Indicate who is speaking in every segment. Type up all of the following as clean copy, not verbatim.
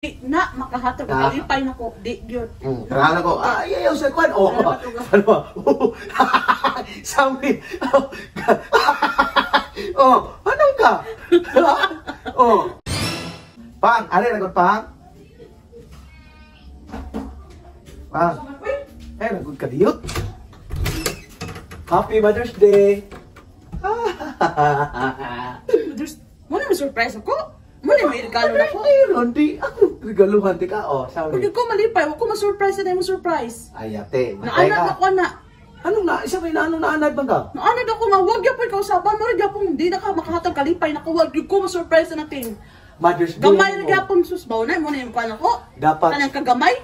Speaker 1: Di na makahatag
Speaker 2: Ah.
Speaker 1: kalipay nako, di gyud.
Speaker 2: Kailangan ko, ay, ayaw sa kwan. Oh, ano ba? Sabi, oh, anong ka? Oh. Pang, ari na pang. Pang. Eh, nagod ka diyot. Happy Mother's Day.
Speaker 1: Mother's, mo na surprise ako. Mo na may regalo na ko.
Speaker 2: Meron di ako regaluhan di ka. Oh,
Speaker 1: Pag
Speaker 2: sorry.
Speaker 1: ko malipay, wa ko ma-surprise na mo surprise.
Speaker 2: Ay, ate, matay
Speaker 1: Naanad
Speaker 2: ka.
Speaker 1: ako na.
Speaker 2: Anong na? Isa may naanong naanad man ka?
Speaker 1: Naanad ako nga wag gyapon kausaban, mo gyapon di na ka makahatag kalipay nako, wag gyud ko ma-surprise na natin.
Speaker 2: Mother's Day.
Speaker 1: Gamay ra gyapon sus baw na mo na yung kuan ako.
Speaker 2: Dapat.
Speaker 1: Kanang kagamay.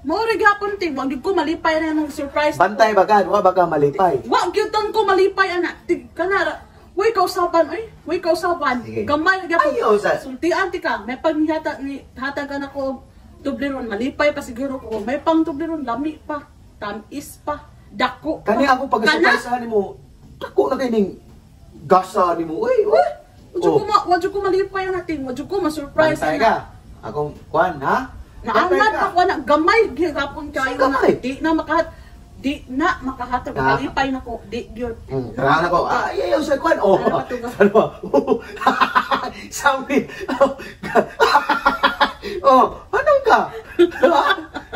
Speaker 1: Mo ra gyapon ting, wag gyud ko malipay na yung surprise.
Speaker 2: Bantay ba ka? Wa ba ka malipay?
Speaker 1: Wa gyud tan ko malipay ana. Tig kanara. Way kausaban oy, way kausaban.
Speaker 2: Sige.
Speaker 1: Gamay ra gyapon.
Speaker 2: Ay, oh,
Speaker 1: Sultian ti ka, may panghata ni hatag ka nako og Toblerone, malipay pa siguro ko. May pang Toblerone, lami pa, tamis pa, dako pa.
Speaker 2: Kani ako pag
Speaker 1: Kana?
Speaker 2: surprise nimo, dako na kay ning gasa nimo. Uy, uy.
Speaker 1: Wa ko ma, wa ko malipay ana ting, wa ko ma-surprise
Speaker 2: Bantay
Speaker 1: ana.
Speaker 2: ka. Akong kwan, ha? Bantay
Speaker 1: Naanad
Speaker 2: ka.
Speaker 1: pa ko na gamay gihapon kayo na
Speaker 2: Gamay?
Speaker 1: di na makahatag
Speaker 2: Ah.
Speaker 1: kalipay nako, di gyud.
Speaker 2: Kailangan ko, ay, ayaw sa kwan. Oh,
Speaker 1: Ano ba ito ba?
Speaker 2: ano ba? Sabi, oh, anong ka?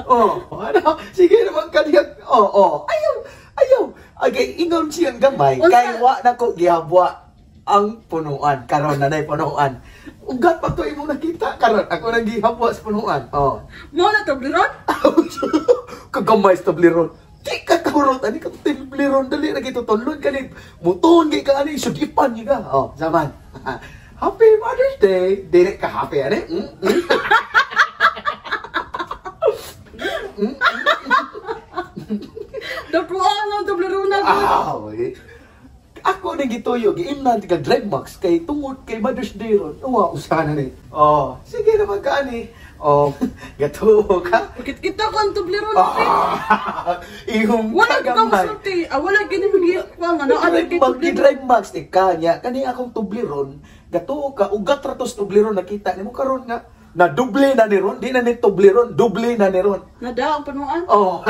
Speaker 2: Oh, ano? Sige naman kaniyang, oh, oh, ayaw, ayaw. Okay, ingon siyang gamay,
Speaker 1: Unsa?
Speaker 2: kay wa na ko gihabwa ang punuan. Karon na na'y punuan. Ugat pa to imong nakita. Karon ako nang gihabwa sa punuan. Oh.
Speaker 1: Mo na Toblerone?
Speaker 2: Kagamay sa Toblerone. Di ka kahurot ani ka Toblerone dali na gito tunlon ka ni muton gi ka ani sugipan gi ka. Oh, zaman. Happy Mother's Day. Dili ka happy ani.
Speaker 1: Dako ang Toblerone na ko.
Speaker 2: Ah, okay. Ako na gituyo, giimnan ka Drive Max kay tungod kay Mother's Day ron. Uwa, usahan na ni. Oh, sige naman ka ani. Oh, gatuo ka.
Speaker 1: Bakit kita ko ang Toblerone?
Speaker 2: Ah, ihong
Speaker 1: Wala ka
Speaker 2: kagamay.
Speaker 1: masulti. Ah, wala gini magi kuan nga naanad kay
Speaker 2: Mag
Speaker 1: Toblerone.
Speaker 2: Drive Max ni kanya kani akong Toblerone, gatuo ka ugat ra tos Toblerone nakita nimo karon nga na doble na ni ron, di na ni Toblerone, doble na ni ron.
Speaker 1: Nada ang panuan.
Speaker 2: Oh.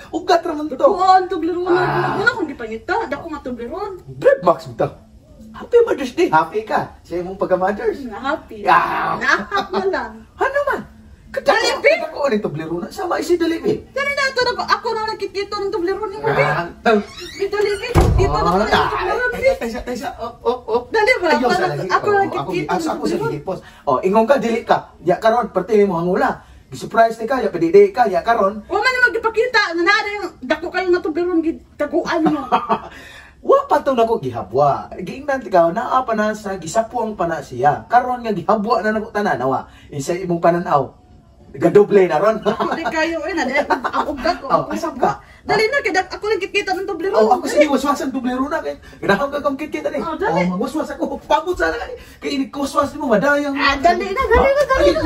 Speaker 2: Ugat ra man to.
Speaker 1: Dako ang Toblerone.
Speaker 2: Ah.
Speaker 1: Wala akong gipangita. Dako nga Toblerone.
Speaker 2: Drive Max bitaw. Happy Mother's Day. Happy ka sa imong pagka-mothers.
Speaker 1: Na happy.
Speaker 2: Ah.
Speaker 1: Na happy na lang.
Speaker 2: Ano man?
Speaker 1: Dali,
Speaker 2: Kadako,
Speaker 1: be.
Speaker 2: kadako ni Toblerone. Sama isi dali be.
Speaker 1: Dali na ito na ako na nakikita ng Toblerone ni mo.
Speaker 2: Ah,
Speaker 1: Dali, be. Dito na ko ng Toblerone. Be.
Speaker 2: Taysa, taysa. Op, op, op.
Speaker 1: Dali ba?
Speaker 2: Ayaw sa
Speaker 1: Ako-
Speaker 2: lagi.
Speaker 1: ako
Speaker 2: Oo,
Speaker 1: nakikita
Speaker 2: ako,
Speaker 1: ng
Speaker 2: ako sa
Speaker 1: Toblerone.
Speaker 2: gihipos. Oh, ingon ka dili ka. Ya karon perti mo hangula. Gi-surprise ni ka, ya pedide ka, ya karon.
Speaker 1: Wa man na magipakita na naa yung dako kayo nga Toblerone gid taguan mo.
Speaker 2: Wa pa to nako gihabwa. Giingnan ti ka naa pa na sa gisapuang pa na siya. Karon nga gihabwa na nako tanan awa. Isa imong pananaw. Gadoble na ron.
Speaker 1: Dako di kayo eh na ang ugat ko.
Speaker 2: Oh, asam ka?
Speaker 1: Dali na kay ako nakikita ng Toblerone.
Speaker 2: Oh, ako sige waswasan Toblerone na kay. Ganahan ka kang kit ani.
Speaker 1: Oh, dali.
Speaker 2: Oh, magwaswas ako. Pagod sana kani. Kay ini kuswas nimo madayang.
Speaker 1: Ah, dali na, dali na, dali na.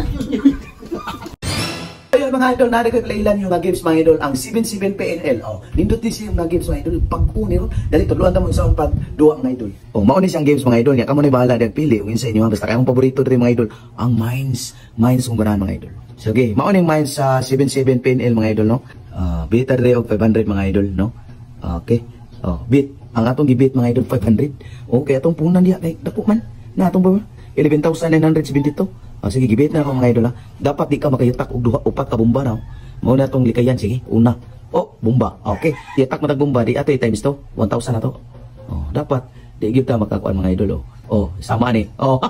Speaker 2: Ayun mga idol, narito ko ilan yung mga games mga idol, ang 77 PNL. Oh, nindot din siya yung mga games mga idol, pag-uni ron. Dali, tudluan ta mo sa pag duwa mga idol. Oh, mao ni siyang games mga idol, nya kamo ni bahala dag pili ug insa inyo basta kay akong paborito diri mga idol, ang Mines, Mines kung ganahan mga idol. So, okay, mao ning Mines sa 77 PNL mga idol no. Bita diri og 500 mga idol no. Okay. Oh, bit ang atong gibit mga idol 500. Okay, atong punan diha kay dako man. Na atong ba 11,972. Ah, sige, gibit na ako mga idol ha. Dapat di ka makayatak og duha upat ka bomba raw. Mao na tong likayan sige. Una. Oh, bomba. Okay. Yatak matag bomba di ato times to 1,000 na to. Oh, dapat di gyud ta makakuan mga idol oh. Oh, sama ni. Oh.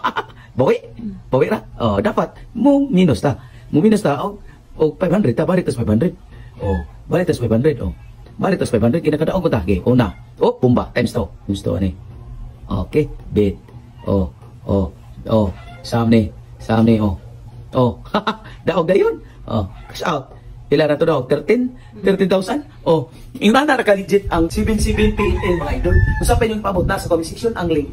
Speaker 2: Bawi. Bawi ra. Oh, dapat mo minus ta. Mo minus ta og og 500 ta balik tas 500. Oh, balik tas 500 oh. Balik tas 500 kinakadaog ko ta. Okay, una. Oh, bomba times to. Times to ani. Okay, bit. Oh, oh, oh. Sam ni. Sam ni, oh. Oh, daog dayon. Oh, cash out. Pila na to daw? 13? 13,000? Oh, ingana na ka legit ang 77 PNL mga idol. Kung sa pa inyong paabot na sa comment section ang link.